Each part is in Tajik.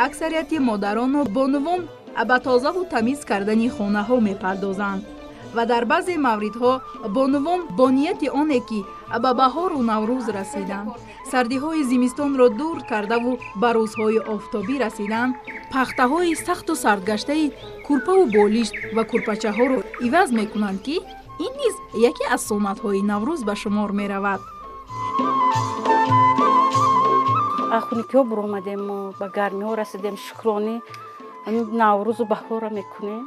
Аксарияти модарону бонувон ба тозаву тамиз кардани хонаҳо мепардозанд ва дар баъзе мавридҳо бонувон бо нияти оне ки ба баҳору наврӯз расиданд, сардиҳои зимистонро дур кардаву ба рӯзҳои офтобӣ расиданд, пахтаҳои сахту сардгаштаи курпаву болишт ва курпачаҳоро иваз мекунанд, ки ин низ яке аз суннатҳои наврӯз ба шумор меравад. Ахуникиҳо буромадем, мо ба гармиҳо расидем, шукронӣ наврӯзу баҳорро мекунем.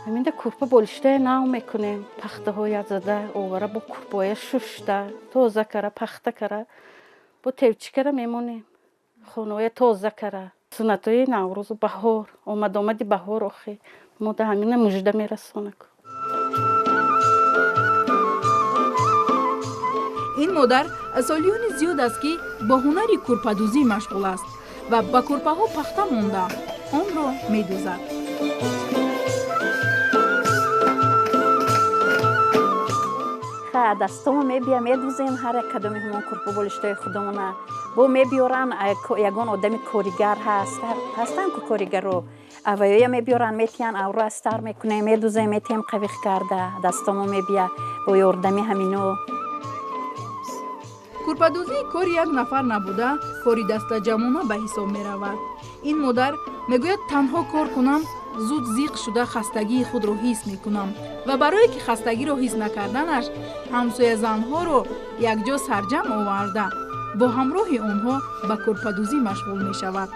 Ҳаминда курпа болиштая нав мекунем, пахтаҳоя зада овара бо курпоя шушта тоза кара, пахта кара, бо тевчикара мемонем, хонаоя тоза кара. Суннатҳои наврӯзу баҳор, омадомади баҳор охи мо да ҳамина мужда мерасонак. Ин модар солиёни зиёд аст, ки бо ҳунари курпадӯзӣ машғул аст ва ба курпаҳо пахта монда онро медӯзад. Дастомо мебия медӯзем ҳар як кадоми ҳамон курпа болиштои худомона. Бо мебиёран ягон одами коригар ҳаст, ҳастанд ку коригаро, аваёя мебиёран, метиҳан, авро астар мекунем, медӯзем, метиҳем қавиқ карда, дастомо мебия бо ёрдами ҳамино. Курпадӯзӣ кори як нафар набуда, кори дастаҷамъона ба ҳисоб меравад. Ин модар мегӯяд, танҳо кор кунам, зуд зиқ шуда хастагии худро ҳис мекунам ва барое ки хастагиро ҳис накарданаш ҳамсоязанҳоро якҷо сарҷамъ оварда бо ҳамроҳи онҳо ба курпадӯзӣ машғул мешавад.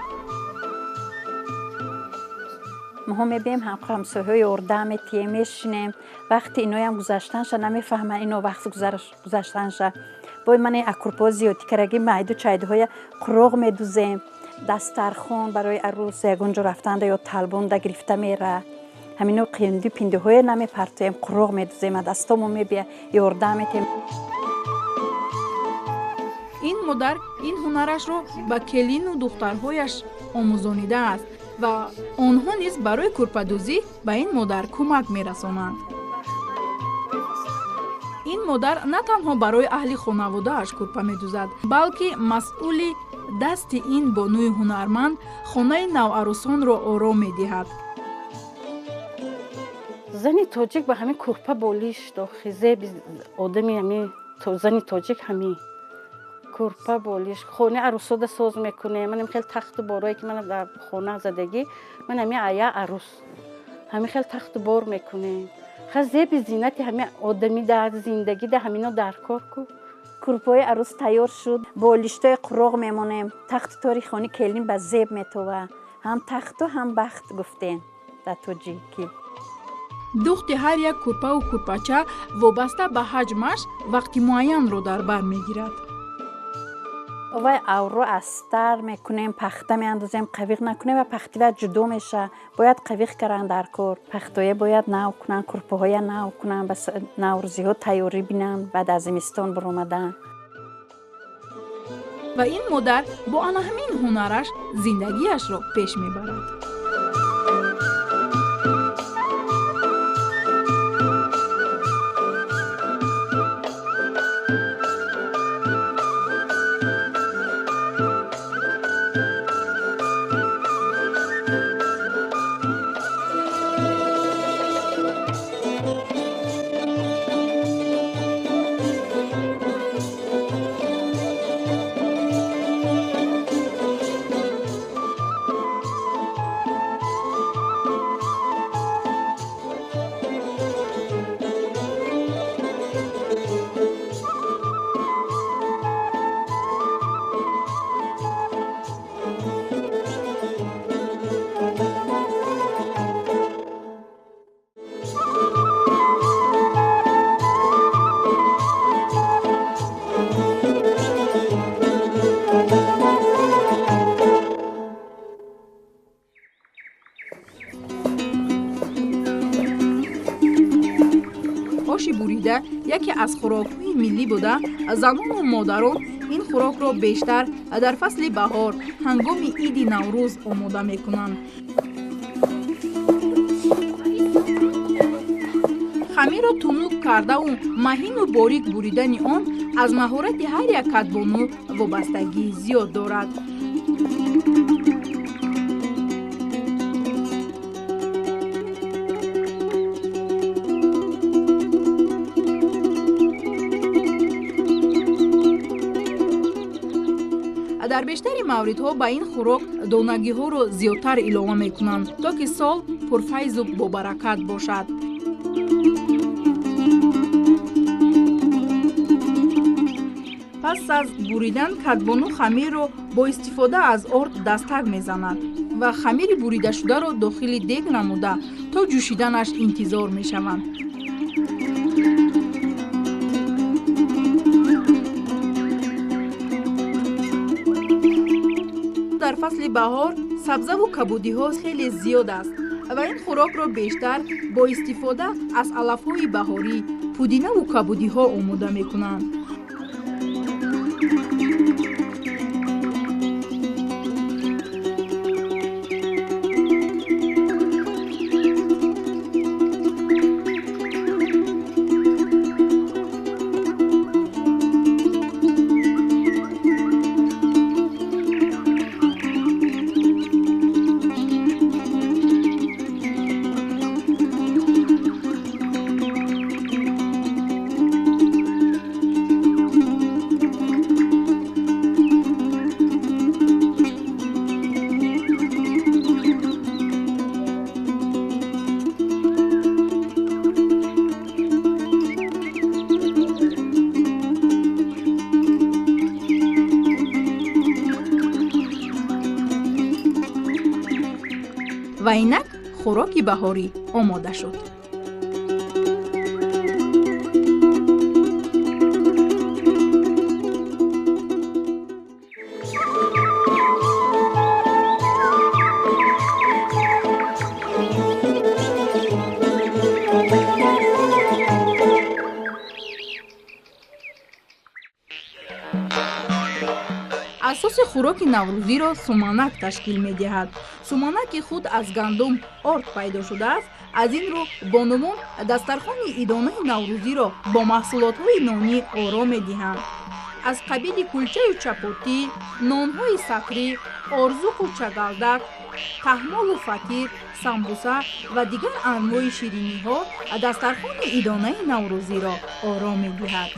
Моҳо мебием, ҳамсояҳо ёрдам метиҳем, мешинем. Вақти иноям гузаштанша намефаҳманд, ино вақт гузаштанша. Бой ман акурпо зиёдӣ караги майду чайдуҳоя қуроғ медузем, дастархон барои арӯс ягон ҷо рафтанда ё талбонда гирифта мера. Ҳамино қинду пиндуҳое намепартоем, қуроғ медузем, дастомо мебия ёрдам метиҳем. Ин модар ин ҳунарашро ба келину духтарҳояш омӯзонидааст ва онҳо низ барои курпадӯзӣ ба ин модар кӯмак мерасонанд. Ин модар на танҳо барои аҳли хонаводааш курпа медӯзад, балки масъули дасти ин бонуи ҳунарманд хонаи наварӯсонро ором медиҳад. Зани тоҷик ба ҳамин курпа болишт, охи зеби одами ҳамин зани тоҷик ҳамин курпа болишт. Хонаи арӯсода соз мекунем, манам хел тахту борое ки ман дар хона задагӣ, ман ҳамин ая арӯс ҳамин хел тахту бор мекунем. Ха зеби зинати ҳамин одами дар зиндагӣ да ҳамино дар кор ку. Курпои арӯс тайёр шуд, болиштои қуроғ мемонем, тахту тори хони келин ба зеб метова. Ҳам тахту ҳам бахт гуфтем дар тоҷикӣ. Духти ҳар як курпаву курпача вобаста ба ҳаҷмаш вақти муайянро дар бар мегирад. Вай авро астар мекунем, пахта меандозем, қавиқ накунем ва пахтива ҷудо меша. Бояд қавиқ каран дар кор. Пахтоя бояд нав кунан, курпаҳоя нав кунан, ба наврӯзиҳо тайёрӣ бинанд баъд аз зимистон баромадан. Ва ин модар бо ана ҳамин ҳунараш зиндагиашро пеш мебарад. Оши бурида яке аз хӯрокҳои миллӣ буда, занону модарон ин хӯрокро бештар дар фасли баҳор ҳангоми иди Наврӯз омода мекунанд. Хамирро тунук кардаву маҳину борик буридани он аз маҳорати ҳар як кадбону вобастагии зиёд дорад. Дар бештари мавридҳо ба ин хӯрок донагиҳоро зиёдтар илова мекунанд, то ки сол пурфайзу бобаракат бошад. Пас аз буридан кадбону хамирро бо истифода аз орд дастак мезанад ва хамири буридашударо дохили дег намуда то ҷӯшиданаш интизор мешаванд. Дар фасли баҳор сабзаву кабудиҳо хеле зиёд аст ва ин хӯрокро бештар бо истифода аз алафҳои баҳорӣ, пудинаву кабудиҳо омода мекунанд. Ва инак хӯроки баҳорӣ омода шуд. Асоси хӯроки наврӯзиро суманак ташкил медиҳад. Суманаки худ аз гандум орд пайдо шудааст. Аз ин рӯ бонувон дастархони идонаи наврӯзиро бо маҳсулотҳои нонӣ оро медиҳанд. Аз қабили кулчаю чапотӣ, нонҳои сакрӣ, орзуқу чагалдак, таҳмолу фатир, самбуса ва дигар анвои шириниҳо дастархони идонаи наврӯзиро оро медиҳад.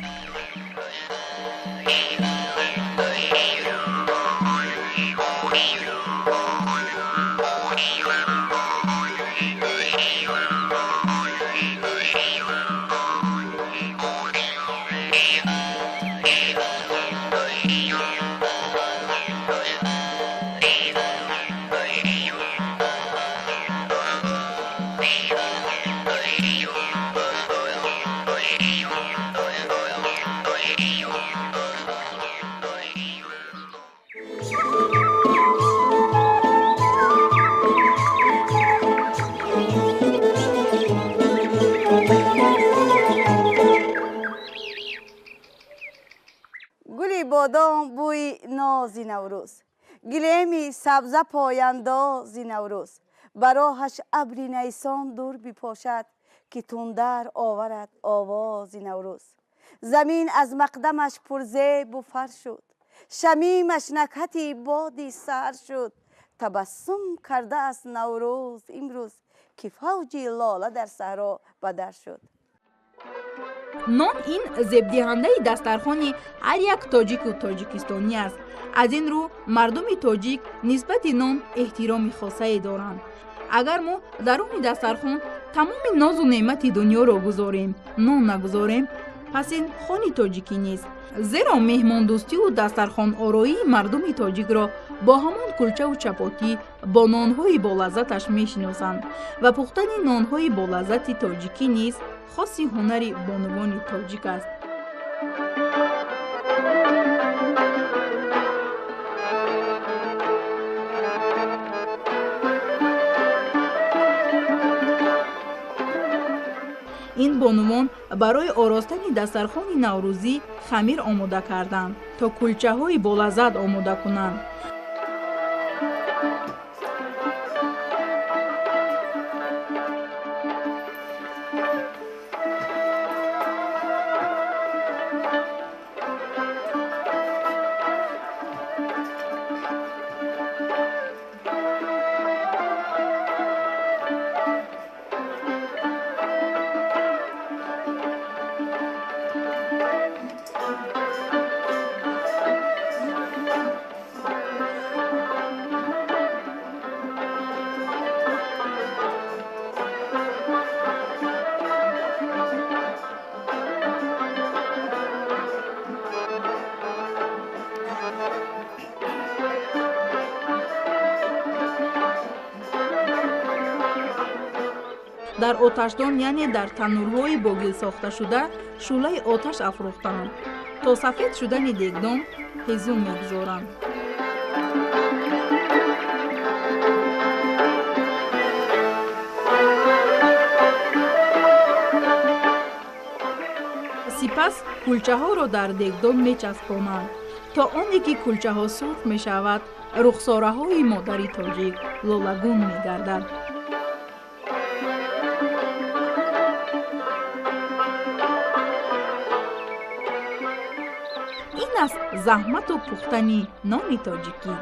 Бодом бӯи нози Наврӯз, гилеми сабза пояндози Наврӯз, ба роҳаш абри найсон дур бипошад, ки тундар оварад овози Наврӯз. Замин аз мақдамаш пурзебу фар шуд, шамимаш накҳати боди саҳар шуд. Табассум кардааст Наврӯз имрӯз, ки фавҷи лола дар саҳро бадар шуд. Нон ин зебдиҳандаи дастархони ҳар як тоҷику тоҷикистонӣ аст. Аз ин рӯ мардуми тоҷик нисбати нон эҳтироми хосае доранд. Агар мо даруни дастархон тамоми нозу неъмати дунёро гузорем, нон нагузорем, пас ин хони тоҷикӣ нест. Зеро меҳмондӯстиву дастархонороии мардуми тоҷикро бо ҳамон кулчаву чапотӣ, бо нонҳои болаззаташ мешиносанд ва пухтани нонҳои болаззати тоҷикӣ низ хоси ҳунари бонувони тоҷик аст. Ин бонувон барои оростани дастархони наврӯзӣ хамир омода карданд, то кулчаҳои болаззат омода кунанд. Дар оташдон, яъне дар таннурҳои бо гил сохташуда, шӯълаи оташ афрӯхтанд. То сафед шудани дегдон ҳезум мегузоранд. Сипас кулчаҳоро дар дегдон мечаспонанд. То оне ки кулчаҳо сурх мешавад, рухсораҳои модари тоҷик лолагун мегардад. Ин аст заҳмату пухтани нони тоҷикӣ.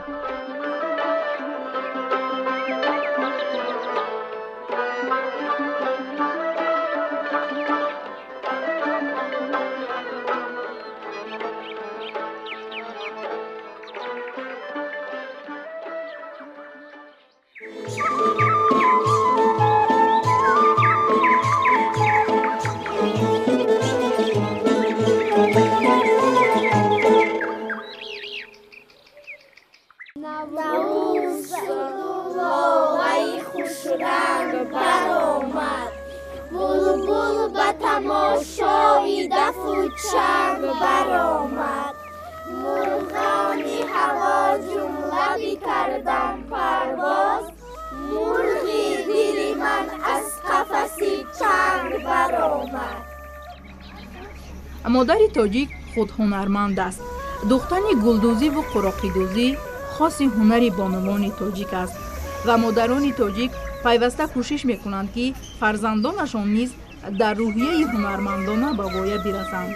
Модари тоҷик худ ҳунарманд аст. Духтани гулдӯзиву қуроқидӯзӣ хоси ҳунари бонувони тоҷик аст ва модарони тоҷик пайваста кӯшиш мекунанд, ки фарзандонашон низ дар рӯҳияи ҳунармандона ба воя бирасанд.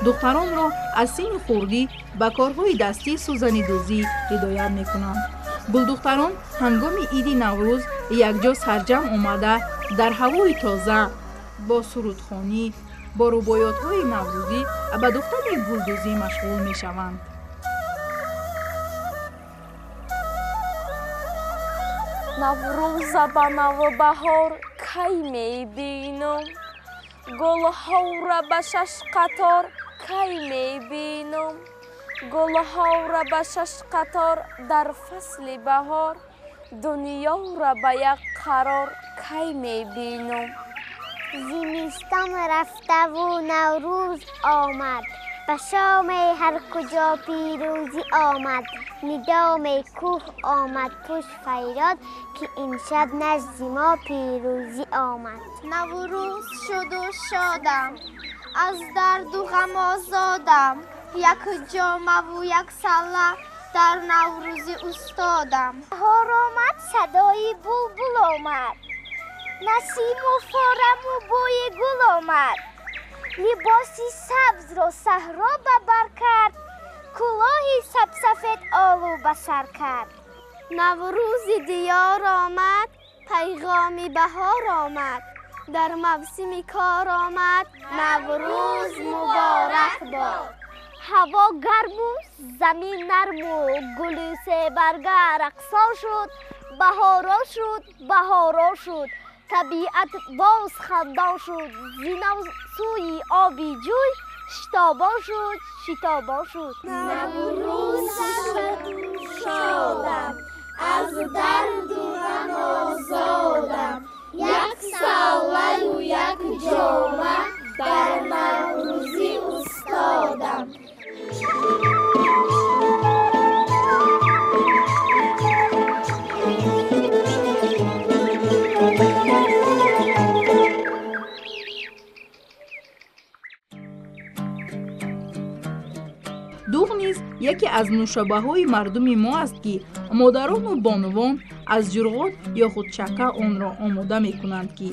Духтаронро аз синни хурдӣ ба корҳои дастии сӯзанидӯзӣ ҳидоят мекунанд. Гулдухтарон ҳангоми иди Наврӯз якҷо сарҷамъ омада, дар ҳавои тоза бо сурудхонӣ, бо рубоётҳои наврӯзӣ ба духтани гулдӯзӣ машғул мешаванд. Наврӯза ба навбаҳор кай мебинам, гулҳоро ба шаш қатор кай мебинам, гулҳоро ба шаш қатор дар фасли баҳор, дунёро ба як қарор кай мебинам. Зимистон рафтаву Наврӯз омад, ба шоме ҳар куҷо пирӯзӣ омад, нидоме кӯҳ омад пуш фарёд, ки ин шаб назди мо пирӯзӣ омад. Наврӯз шуду шодам, аз дарду ғам озодам, як ҷомаву як салла дар наврӯзи устодам. Баҳор омад, садои булбул омад, насиму фораму бӯи гул омад, либоси сабзро саҳро ба бар кард, кӯлоҳи сабсафед олу ба сар кард. Наврӯзи диёр омад, пайғоми баҳор омад, дар мавсими кор омад, Наврӯз муборак бод. Ҳаво гарму замин нарму гули себарга рақсон шуд, баҳоро шуд, баҳоро шуд, табиат боз хандон шуд, зинав сӯи оби ҷӯй шитобон шуд, шитобон шуд. Наврӯз шуду шодам, аз дарду ғам озодам, як саллаю як ҷома дар наврӯзи устодам. Дуғ низ яке аз нӯшобаҳои мардуми мо аст, ки модарону бонувон аз ҷурғот ё худ чака онро омода мекунанд, ки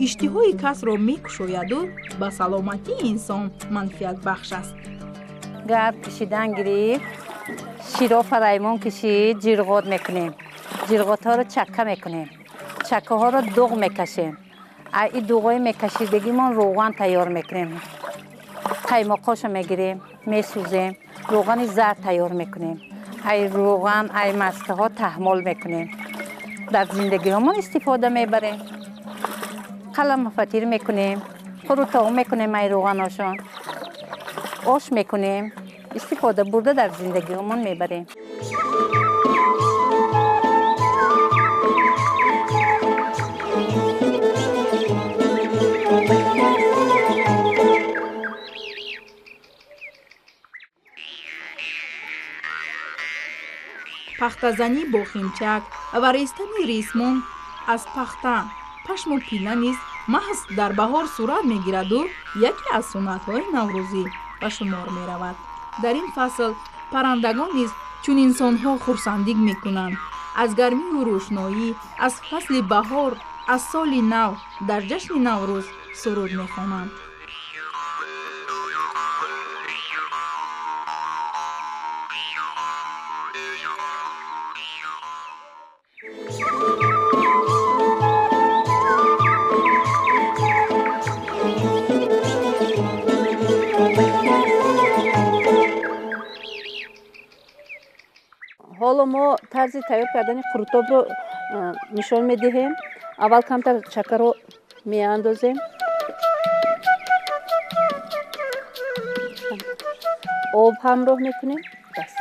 иштиҳои касро мекушояду ба саломатии инсон манфиатбахш аст. Гард кашидан гирифт, широ фараймон кашид, ҷирғот мекунем, ҷирғотҳоро чака мекунем, чакаҳоро дуғ мекашем. Ин дуғҳои мекашидагимон рӯған тайёр мекунем, қаймоқҳошо мегирем, месӯзем, рӯғани зард тайёр мекунем. Ай равған, ай маскаҳо таҳмол мекунем. Дар зиндагиҳомон истифода мебарем. Қаламу фатир мекунем, қурутоқ мекунем ай равғаношон. Ош мекунем, истифода бурда дар зиндагиҳомон мебарем. Пахтазанӣ бо химчак ва рестани ресмон аз пахта, пашму пила низ маҳз дар баҳор сурат мегираду яке аз суннатҳои наврӯзӣ ба шумор меравад. Дар ин фасл паррандагон низ чун инсонҳо хурсандӣ мекунанд. Аз гармию рӯшноӣ, аз фасли баҳор, аз соли нав дар ҷашни Наврӯз суруд мехонанд. Ҳоло мо тарзи тайёр кардани қурутобро нишон медиҳем. Аввал камтар чакаро меандозем. Об ҳамроҳ мекунем. Бас.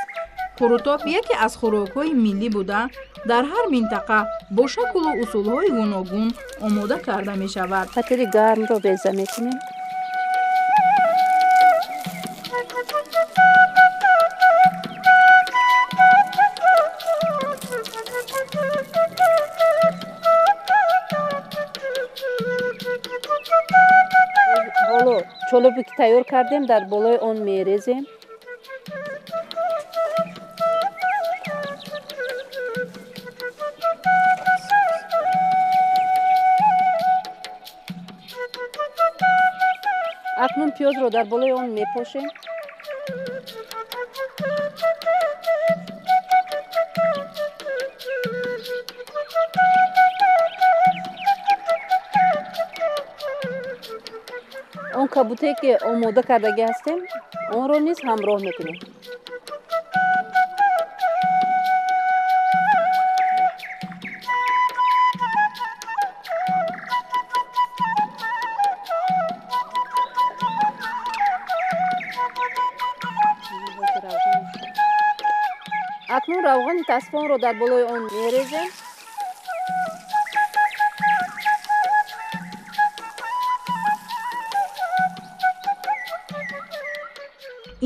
Қурутоб яке аз хӯрокҳои миллӣ буда, дар ҳар минтақа бо шаклу усулҳои гуногун омода карда мешавад. Фатири гармро реза мекунем. Ҳоло чолобе ки тайёр кардем, дар болои он мерезем. Акнун пиёзро дар болои он мепошем. Он кабуте ки омода кардагӣ ҳастем, онро низ ҳамроҳ мекунем. Акнун равғани тасфонро дар болои он мерезем.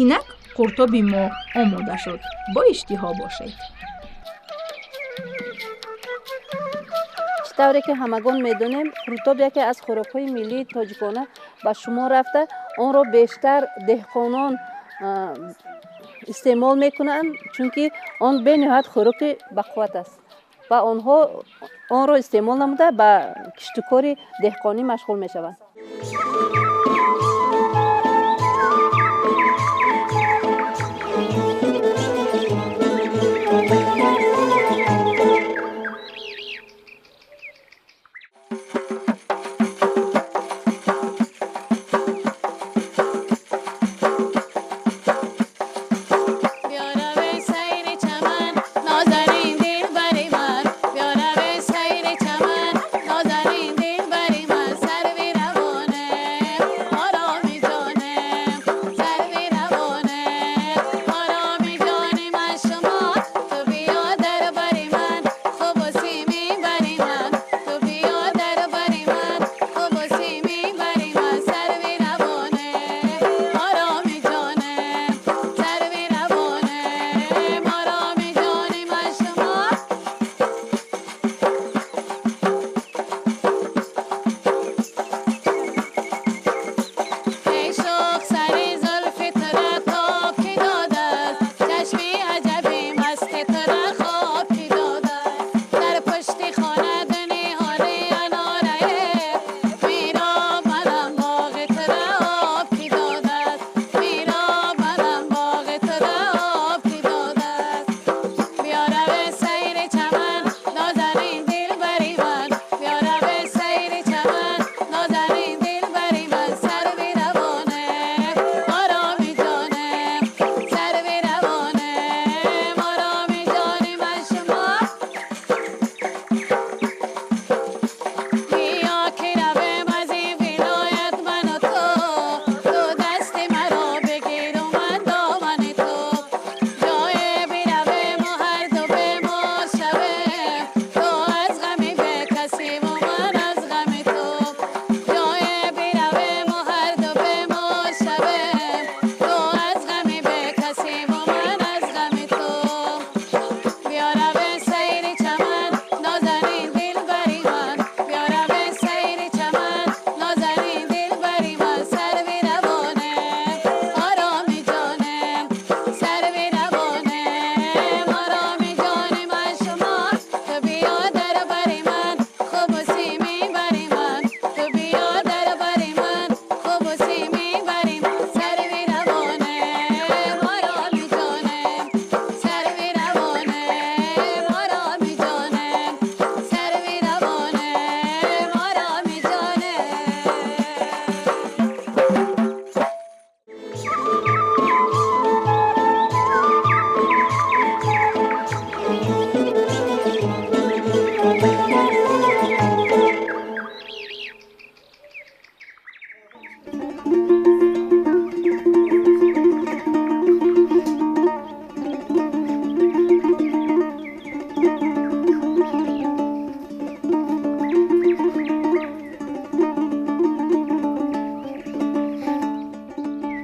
Инак қуртоби мо омода шуд. Бо иштиҳо бошед. Чӣ тавре ки ҳамагон медонем, қурутоб яке аз хӯрокҳои миллии тоҷикона ба шумор рафта, онро бештар деҳқонон истеъмол мекунанд, чунки он бениҳоят хӯроки бақувват аст ва онҳо онро истеъмол намуда ба киштукори деҳқонӣ машғул мешаванд.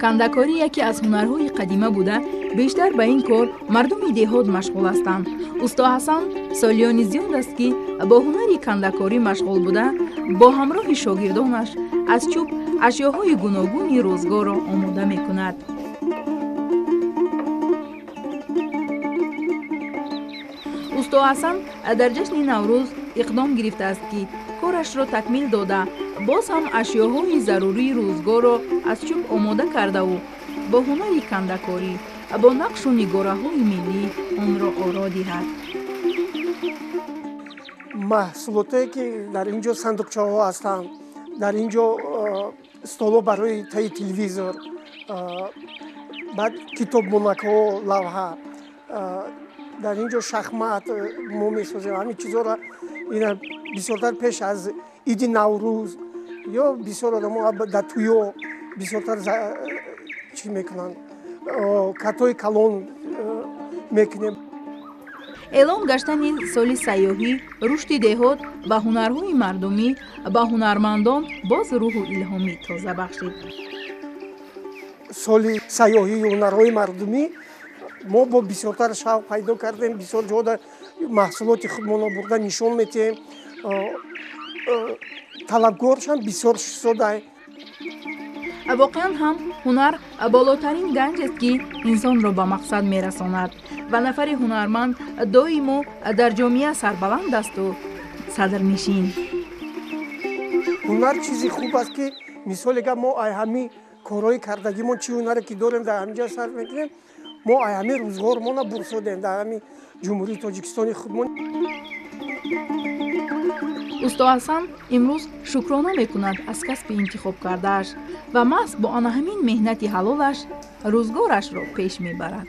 Кандакорӣ яке аз ҳунарҳои қадима буда, бештар ба ин кор мардуми деҳот машғул ҳастанд. Усто Ҳасан солиёни зиёд аст, ки бо ҳунари кандакорӣ машғул буда, бо ҳамроҳи шогирдонаш аз чӯб ашёҳои гуногуни рӯзгорро омода мекунад. Усто Ҳасан дар ҷашни Наврӯз иқдом гирифтааст, ки корашро такмил дода, боз ҳам ашёҳои зарурии рӯзгорро аз чӯб омода кардаву бо ҳунари кандакорӣ, бо нақшу нигораҳои миллӣ онро оро диҳад. Маҳсулотое, ки дар ин ҷо сандуқчаҳо ҳастанд, дар ин ҷо столҳо барои таи телевизор, баъд китобмонакҳо, лавҳа, дар ин ҷо шахмат мо месозем. Ҳамин чизҳоро ина бисёртар пеш аз иди Наврӯз ё бисёр одамо дар туё бисёртар чӣ мекунанд, катҳои калон мекунем. Эълон гаштани соли сайёҳӣ, рушди деҳот ва ҳунарҳои мардумӣ ба ҳунармандон боз рӯҳу илҳоми тоза бахшид. Соли сайёҳии ҳунарҳои мардумӣ мо бо бисёртар шавқ пайдо кардем. Бисёр ҷода маҳсулоти худмонро бурда нишон метиҳем, талабгоршам бисёр шудай. Воқеан ҳам ҳунар болотарин ганҷ аст, ки инсонро ба мақсад мерасонад ва нафари ҳунарманд доимо дар ҷомеа сарбаланд асту садрнишин. Ҳунар чизи хуб аст, ки мисоле гап, мо ай ҳамин корҳои кардагимон, чӣ ҳунаре ки дорем, дар ҳамин ҷо сарф мекунем. Мо ай ҳамин рӯзгормона бурсодем дар ҳамин Ҷумҳурии Тоҷикистони худмон. Усто Ҳасан имрӯз шукрона мекунад аз касби интихобкардааш ва маҳз бо ана ҳамин меҳнати ҳалолаш рӯзгорашро пеш мебарад.